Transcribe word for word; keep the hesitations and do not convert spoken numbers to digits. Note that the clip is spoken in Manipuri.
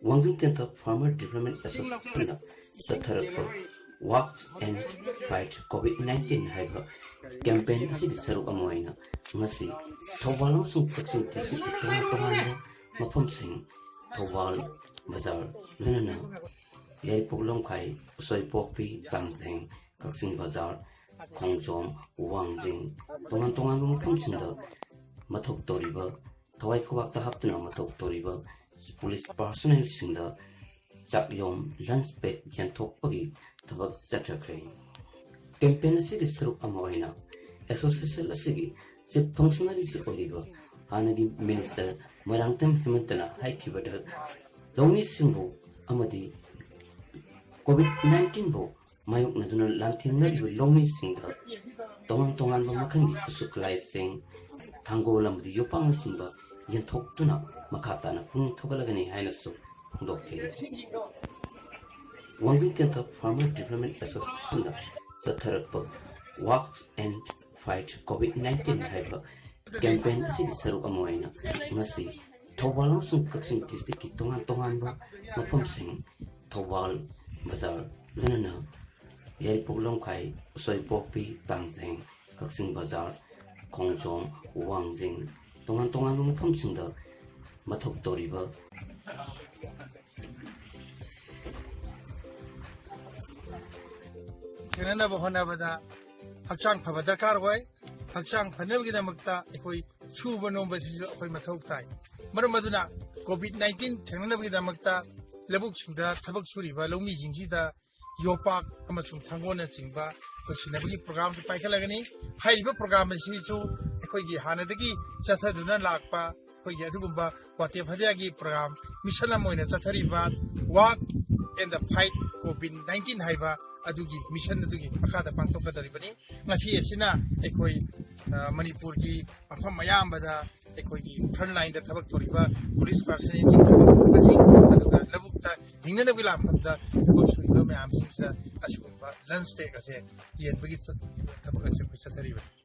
ꯋꯥꯡꯖꯤꯡ ꯇꯦꯟꯊꯥ Farmer Development Associationꯅ ꯆꯠꯊꯔꯛꯄ Walk and Fight COVID nineteen ꯍꯥꯏꯕ campaign ꯑꯁꯤꯒꯤ ꯁꯔꯨꯛ ꯑꯃ ꯑꯣꯏꯅ ꯉꯁꯤ ꯊꯧꯕꯥꯜ ꯑꯃꯁꯨꯡ ꯀꯛꯆꯤꯡ districtꯀꯤ ꯇꯣꯉꯥꯟ ꯇꯣꯉꯥꯟꯕ ꯃꯐꯝꯁꯤꯡ, ꯊꯧꯕꯥꯜ ꯕꯖꯥꯔ, ꯂꯣꯏꯅꯅ ꯌꯥꯏꯔꯤꯄꯣꯛ ꯂꯝꯈꯥꯏ, ꯎꯁꯣꯏꯄꯣꯛꯄꯤ, ꯇꯥꯡꯖꯦꯡ, ꯀꯛꯆꯤꯡ ꯕꯖꯥꯔ, ꯈꯣꯡꯖꯣꯝ, ꯋꯥꯡꯖꯤꯡ, ꯇꯣꯉꯥꯟ ꯇꯣꯉꯥꯟꯕ ꯃꯐꯝꯁꯤꯡꯗ ꯃꯊꯧ ꯇꯧꯔꯤꯕ, ꯊꯋꯥꯏ ꯈꯨꯕꯥꯛꯇ ꯍꯥꯞꯇꯨꯅ ꯃꯊꯧ ꯇꯧꯔꯤꯕ police personnelꯁꯤꯡꯗ ꯆꯥꯛꯌꯣꯝ, lunch bag ꯌꯦꯟꯊꯣꯛꯄꯒꯤ ꯊꯕꯛ ꯆꯠꯊꯈ꯭ꯔꯦ꯫ Campaign ꯑꯁꯤꯒꯤ ꯁꯔꯨꯛ ꯑꯃ ꯑꯣꯏꯅ association ꯑꯁꯤꯒꯤ chief functionaryꯁꯨ ꯑꯣꯏꯔꯤꯕ ꯍꯥꯟꯅꯒꯤ minister ꯃꯣꯏꯔꯥꯡꯊꯦꯝ ꯍꯦꯃꯟꯇꯅ ꯍꯥꯏꯈꯤꯕꯗ, ꯂꯧꯃꯤꯁꯤꯡꯕꯨ ꯑꯃꯗꯤ COVID nineteenꯕꯨ ꯃꯥꯌꯣꯛꯅꯗꯨꯅ ꯂꯥꯟꯊꯦꯡꯅꯔꯤꯕ ꯂꯧꯃꯤꯁꯤꯡꯗ ꯇꯣꯉꯥꯟ ꯇꯣꯉꯥꯟꯕ ꯃꯈꯜꯒꯤ ꯈꯨꯠꯁꯨ ꯈꯨꯠꯂꯥꯏꯁꯤꯡ, ꯊꯥꯡꯒꯣꯜ ꯑꯃꯗꯤ ꯌꯣꯄꯥꯛꯅꯆꯤꯡꯕ ꯌꯦꯟꯊꯣꯛꯇꯨꯅ ꯃꯈꯥ ꯇꯥꯅ ꯄꯨꯛꯅꯤꯡ ꯊꯧꯒꯠꯂꯒꯅꯤ ꯍꯥꯏꯅꯁꯨ ꯐꯣꯡꯗꯣꯛꯈꯤ꯫ ꯋꯥꯡꯖꯤꯡ ꯇꯦꯟꯊꯥ Farmer Development Associationꯅ ꯆꯠꯊꯔꯛꯄ Walk and Fight COVID nineteen ꯍꯥꯏꯕ campaign ꯑꯁꯤꯒꯤ ꯁꯔꯨꯛ ꯑꯃ ꯑꯣꯏꯅ ꯉꯁꯤ ꯊꯧꯕꯥꯜ ꯑꯃꯁꯨꯡ ꯀꯛꯆꯤꯡ districtꯀꯤ ꯇꯣꯉꯥꯟ ꯇꯣꯉꯥꯟꯕ ꯃꯐꯝꯁꯤꯡ, ꯊꯧꯕꯥꯜ ꯕꯖꯥꯔ, ꯂꯣꯏꯅꯅ ꯌꯥꯏꯔꯤꯄꯣꯛ ꯂꯝꯈꯥꯏ, ꯎꯁꯣꯏꯄꯣꯛꯄꯤ, ꯇꯥꯡꯖꯦꯡ, ꯀꯛꯆꯤꯡ ꯕꯖꯥꯔ, ꯈꯣꯡꯖꯣꯝ, ꯋꯥꯡꯖꯤꯡ, ꯇꯣꯉꯥꯟ ꯇꯣꯉꯥꯟꯕ ꯃꯐꯝꯁꯤꯡꯗ ꯃꯊꯧ ꯇꯧꯔꯤꯕ ꯊꯦꯡꯅꯅꯕ ꯍꯣꯠꯅꯕꯗ ꯍꯛꯆꯥꯡ ꯐꯕ ꯗꯔꯀꯥꯔ ꯑꯣꯏ꯫ ꯍꯛꯆꯥꯡ ꯐꯅꯕꯒꯤꯗꯃꯛꯇ ꯑꯩꯈꯣꯏ ꯁꯨꯕ ꯅꯣꯝꯕꯁꯤꯁꯨ ꯑꯩꯈꯣꯏ ꯃꯊꯧ ꯇꯥꯏ꯫ ꯃꯔꯝ ꯑꯗꯨꯅ COVID nineteen ꯊꯦꯡꯅꯅꯕꯒꯤꯗꯃꯛꯇ ꯂꯧꯕꯨꯛꯁꯤꯡꯗ ꯊꯕꯛ ꯁꯨꯔꯤꯕ ꯂꯧꯃꯤꯁꯤꯡꯁꯤꯗ ꯌꯣꯄꯥꯛ ꯑꯃꯁꯨꯡ ꯊꯥꯡꯒꯣꯜꯅꯆꯤꯡꯕ ꯑꯩꯈꯣꯏ ꯁꯤꯟꯅꯕꯒꯤ programꯁꯨ ꯄꯥꯏꯈꯠꯂꯒꯅꯤ꯫ ꯍꯥꯏꯔꯤꯕ program ꯑꯁꯤꯁꯨ ꯑꯩꯈꯣꯏꯒꯤ ꯍꯥꯟꯅꯗꯒꯤ ꯆꯠꯊꯗꯨꯅ ꯂꯥꯛꯄ ꯑꯩꯈꯣꯏꯒꯤ ꯑꯗꯨꯒꯨꯝꯕ ꯋꯥꯇꯦꯞ ꯍꯗꯤꯌꯥꯒꯤ program mission ꯑꯃ ꯑꯣꯏꯅ ꯆꯠꯊꯔꯤꯕ Walk and the Fight COVID nineteen ꯍꯥꯏꯕ ꯑꯗꯨꯒꯤ mission ꯑꯗꯨꯒꯤ ꯃꯈꯥꯗ ꯄꯥꯡꯊꯣꯛꯀꯗꯧꯔꯤꯕꯅꯤ꯫ ꯉꯁꯤ ꯑꯁꯤꯅ ꯑꯩꯈꯣꯏ, ꯑ, ꯃꯅꯤꯄꯨꯔꯒꯤ ꯃꯐꯝ ꯑꯌꯥꯝꯕꯗ ꯑꯩꯈꯣꯏꯒꯤ front lineꯗ ꯊꯕꯛ ꯇꯧꯔꯤꯕ police personnelꯁꯤꯡ, ꯊꯕꯛ ꯇꯧꯔꯤꯕꯁꯤꯡ, ꯑꯗꯨꯒ ꯂꯧꯕꯨꯛꯇ ꯍꯤꯡꯅꯅꯕꯒꯤ ꯂꯥꯟꯐꯝꯗ ꯊꯕꯛ ꯁꯨꯔꯤꯕ ꯃꯌꯥꯝꯁꯤꯡꯁꯤꯗ ꯑꯁꯤꯒꯨꯝꯕ lunch bag ꯑꯁꯦ ꯌꯦꯟꯕꯒꯤ ꯆꯠ-, ꯊꯕꯛ ꯑꯁꯦ ꯑꯩꯈꯣꯏ ꯆꯠꯊꯔꯤꯕꯅꯤ꯫